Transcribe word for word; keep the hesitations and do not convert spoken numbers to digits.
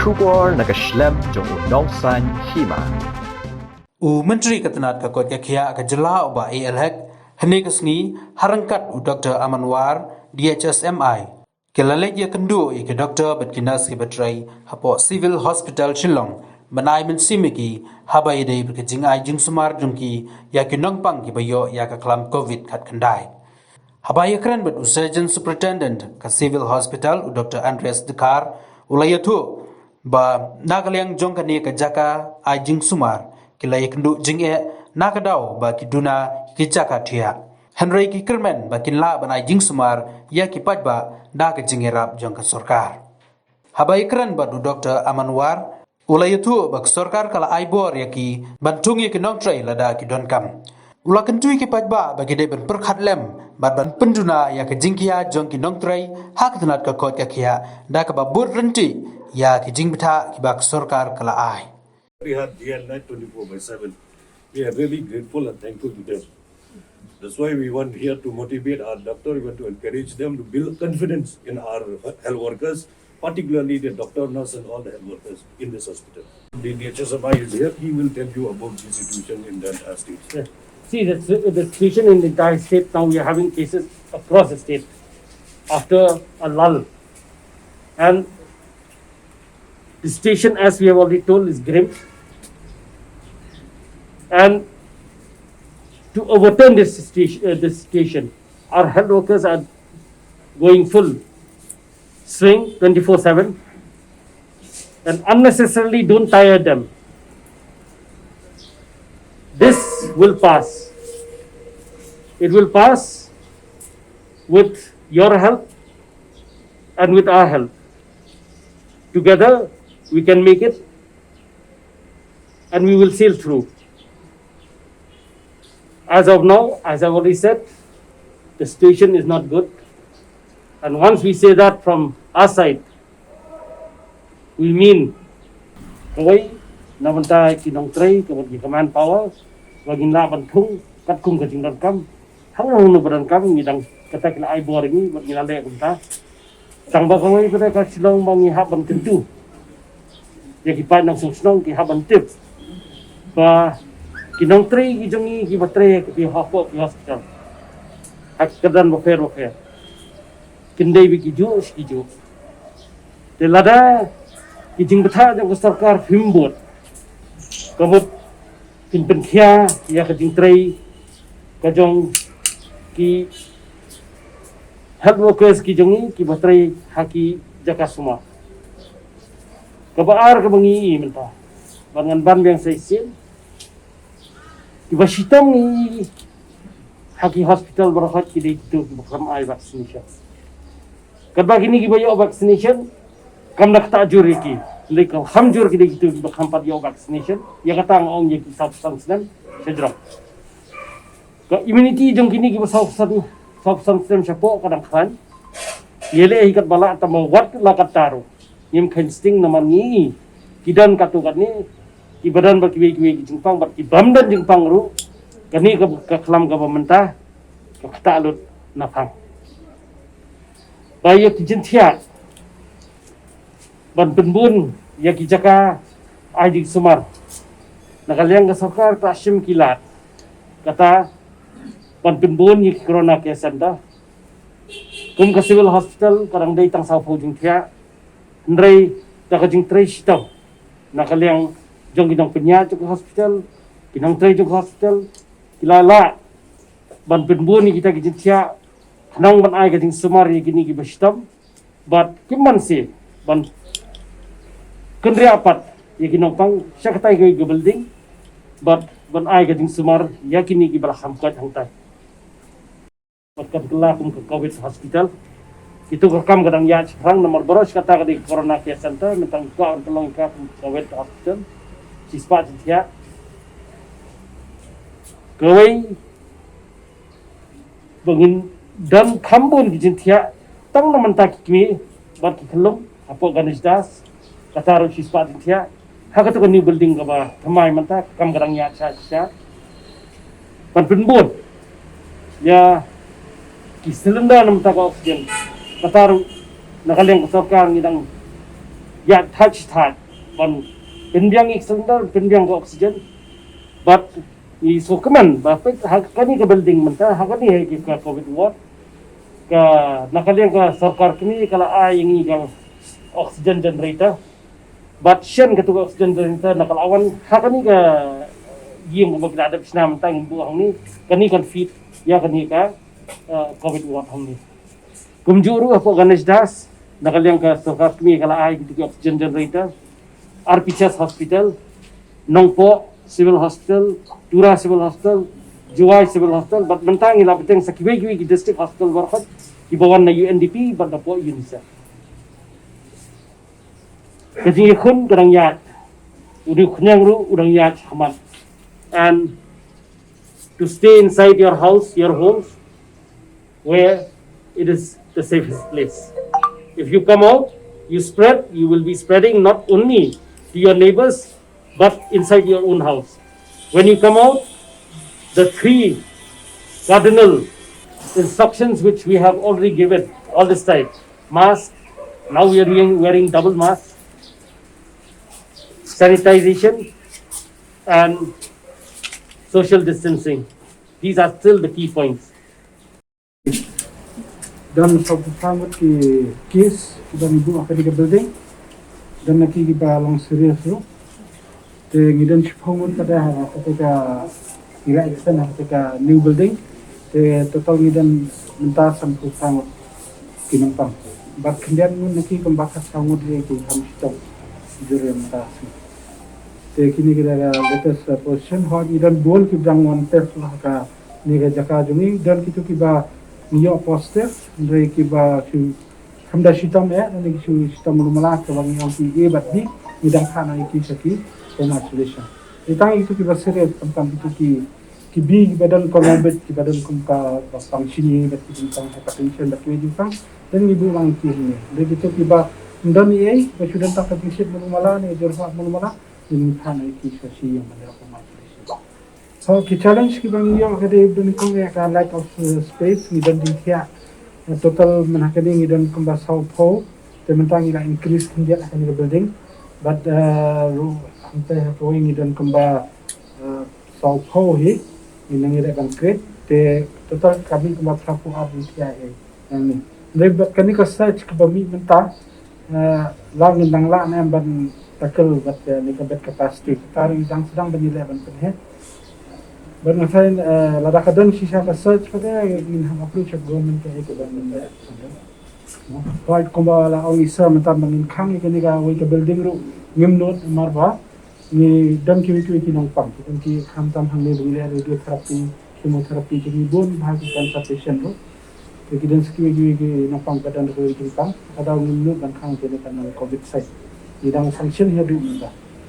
Khubor na ka shlem jong u nongsan hima. U Myntri ka tnat ka koit ka khiah ka jylla u Bah A L Hek, hynne ka sngi, ha ryngkat u Doktor Aman War, D H S M I, ki la leit ïakynduh ïa ki doktor bad ki nurse kiba trei hapoh Civil Hospital Shillong, ban ai mynsiem ïa ki, haba ïadei bad ka jingai jingsumar jong ki ïa ki nongpang kiba ïoh ïa ka khlam covid khatkhyndai. Haba ïakren bad u Surgeon Superintendent ka Civil Hospital, u Doktor Andreas Dkhar, u la ïathuh ba na ka liang jong kane ka jaka ai jingsumar, ki la ïakynduh jingeh na ka daw ba ki duna ki jaka thiah. Hynrei ki kyrmen ba kin lah ban ai jingsumar ïa ki paidbah da ka jingïarap jong ka sorkar. Haba ïakren bad u Doktor Aman War, u la ïathuh ba ka sorkar ka la ai bor ïa ki ban thung ïa ki nongtrei lada ki donkam. U la kyntu ïa ki paidbah ba ki dei ban pyrkhat lem bad ban pynduna ïa ka jingkhia jong ki nongtrei ha ka tnat ka koit ka khiah, da kaba bud ryntih ïa ki jingbthah kiba ka sorkar ka la ai. We have D L night twenty-four by seven. We are really grateful and thankful to them. That's why we want here to motivate our doctor, we want to encourage them to build confidence in our health workers, particularly the doctor, nurse, and all the health workers in this hospital. The D H S M I is here. He will tell you about the situation in the entire state. Yeah. See, the, the situation in the entire state now, we are having cases across the state after a lull. And the situation, as we have already told, is grim. And to overturn this situation, uh, this situation, our health workers are going full swing twenty-four seven, and unnecessarily don't tire them. This will pass. It will pass with your help and with our help. Together, we can make it, and we will sail through. As of now, as I've already said, the situation is not good. And once we say that from our side, we mean, kawei, na bynta ki nongtrei, kaba ki command power, ba ngin lah ban thung katkum ka jingdonkam. Hangno hangno ba donkam, ngi dang, kata ki la ai bor ngi, ba ngi la leh kumta. Tang ba kawei pat ka shnong ba ngi hap ban kyntu ïa ki paid nongshong shnong, ki hap ban tip ba ki nongtrei ki jong ngi kiba trei ha ki, hapoh ki hospital, ha ki kyrdan bapher bapher, kin dei bad kijuh shi kijuh. Te lada ki jingbthah jong ka sorkar phim bud, ka mut kin pynkhia ïa ka jingtrei ka jong ki health workers ki jong ngi kiba trei ha ki jaka sumar. Kaba ar kaba ngi ïohi mynta, ba ngan ban biang sa shisien, kiba shitom ngi ïohi ha ki hospital baroh ki dei kito kiba khlem ai vaccination. Katba kine kiba ïoh vaccination, kam da ktah jur ïa ki. Hynrei ka kham jur ki dei kito kiba khlem pat ïoh vaccination. Ïa kata nga ong ïa ki sawphew san snem sha jrong. Ka immunity jong kine kiba sawphew san, sawphew san snem shapoh ka dang khlaiñ. Ïaleh hi katba lah, tangba wat la katta ruh, ngim kheiñ sting namar ngi ki don katto katne, kiba don bad kiwei kiwei ki jingpang bad ki bym don jingpang ruh. Kane ka, ka khlam kaba mynta ka ktah lut na phang. Ba ïa ki jingthiah ban pynbun ïa ki jaka ai jingsumar, na ka liang ka sorkar ka shim ki lad kata ban pynbun ïa ki Corona Care Center. Kum ka Civil Hospital ka dang dei tang sawphew jingthiah, hynrei da ka jingtrei shitom na ka liang jong ki nongpynïaid jong ka hospital, ki nongtrei jong ka hospital, ki la lah ban pynbun ïa kita ki jingthiah khnang ban ai ka jingsumar ïa kine kiba shitom. Bad kim banse ban kynriah pat ïa ki nongpang sha katei ka building, bad ban ai ka jingsumar ïa kine kiba la kham koit hangtai. Bad kan kylla kum ka covid hospital. Kito ka kam ka dang ïaid shaphrang namar baroh shi katta ka dei Corona Care Center, mynta ka kwah ban pynlong ka kum covid hospital. Shispah jingthiah. Kawei, ba ngin don kham bun ki jingthiah, tang na mynta ki kmie bad ki khyllung hapoh Ganesh Das, kata ruh shispah jingthiah. Ha kato ka new building kaba thymmai mynta, kam ka dang ïaid sha sha. Ban pynbun ïa ki cylinder na mynta ka oxygen, kata ruh na ka liang ka sorkar ngi dang ïa thait thait ban pynbiang ïa ka cylinder, pynbiang ka oxygen. Bad ngi sngewkmen ba peit ha kane ka building mynta, ha kane ha ka covid ward, ka na ka liang ka sorkar kmie ka la ai ïa ngi ka oxygen generator. Bad shen katu ka oxygen generator na ka la wan ha kane ka ïing kaba ki la dep shna mynta, ngi buh hangne, kane kan fit ïa kane ka, eh, covid ward hangne. Kumjuh ruh hapoh Ganesh Das, na ka liang ka sorkar kmie ka la ai katu ka oxygen generator. R P H S Hospital, Nongpoh Civil Hospital, Tura Civil Hospital, Jowai Civil Hospital, bad mynta ngi la bteng sa kiwei kiwei ki district hospital baroh kiba wan na U N D P bad napoh UNICEF. Ka jingïakhun ka dang ïaid, u dei u khñiang ruh u dang ïaid ha khmat. And to stay inside your house, your homes, where it is the safest place. If you come out, you spread, you will be spreading not only to your neighbors, but inside your own house. When you come out, the three cardinal instructions which we have already given all this time, mask, now we are wearing, wearing double mask, sanitization, and social distancing. These are still the key points. Don sawphew phra ngut ki case kiba ngi buh ha kane ka building. Don na ki kiba long serious ruh. Te ngi don shiphew ngut pat ha kata ka, ngi la extend ha kata ka new building. Te total ngi don mynta sanphew phra ngut ki nongpang. Bad khyndiat ngut na ki kumba khatsaw ngut hi ki kham shitom jur ïa mynta sngi. Te kine ki dei ka latest, uh, position. Hooid ngi don bun kiba dang wan test la ha kane ka jaka jong ngi, don kito kiba ngi ïoh positive, hynrei kiba shu kham da shitom eh, don ki shu shitom malu mala kaba ngi ong ki A bad B, ngi dang phah noh ïa ki sha ki home isolation. Te tang kito kiba serious, khamtam kito ki, ki B kiba don comorbid, kiba don kum kaba pang shini bad ki jingpang hypertension bad kiwei jingpang, don ngi buh lang ïa ki hangne. Don kito kiba ym don ei ei, ba shu don tang ka jingshit malu mala ne jingpang malu mala, don ngi phah noh ïa ki sha shi ïing ban ïa home isolation. So ki challenge kiba ngi ïoh ka dei ba nyngkong ïa ka lack of, uh, space, ngi don jingthiah. Uh, total mynta ha kane ngi don kumba sawphew, te mynta ngi la increase khyndiat ha kane ka building. But, uh, ruh hangta ha kawei ngi don kumba, uh, sawphew hi, ngi nang ïaleh ban create. Te total ka mih kumba phraphew ar jingthiah hi. Nangne. Hynrei bad kane ka surge kaba mih mynta, eh, la ngin dang lah ne em ban tackle bad, eh, kane ka bed capacity. Kata ruh ngi dang sdang ban ïaleh ban pynheh. Bad nga sa, eh, lada ka don shisha ka surge pat te ngin hap approach ïa ka government ka, eh, ka ban, eh, hooid kumba la ong i sir mynta ba ngin khang ïa kane kawei ka building ruh ngim nud namar ba ngi don kiwei kiwei ki nongpang, ki don ki khamtam hangne ba ngi leh radiotherapy, chemotherapy, ki don bun bha ki cancer patient ruh. Te ki don sa kiwei kiwei ki nongpang ba don kiwei ki nongpang. Ka daw ngim nud ban khang kine ki non covid site. Ngi dang sanction haduh mynta.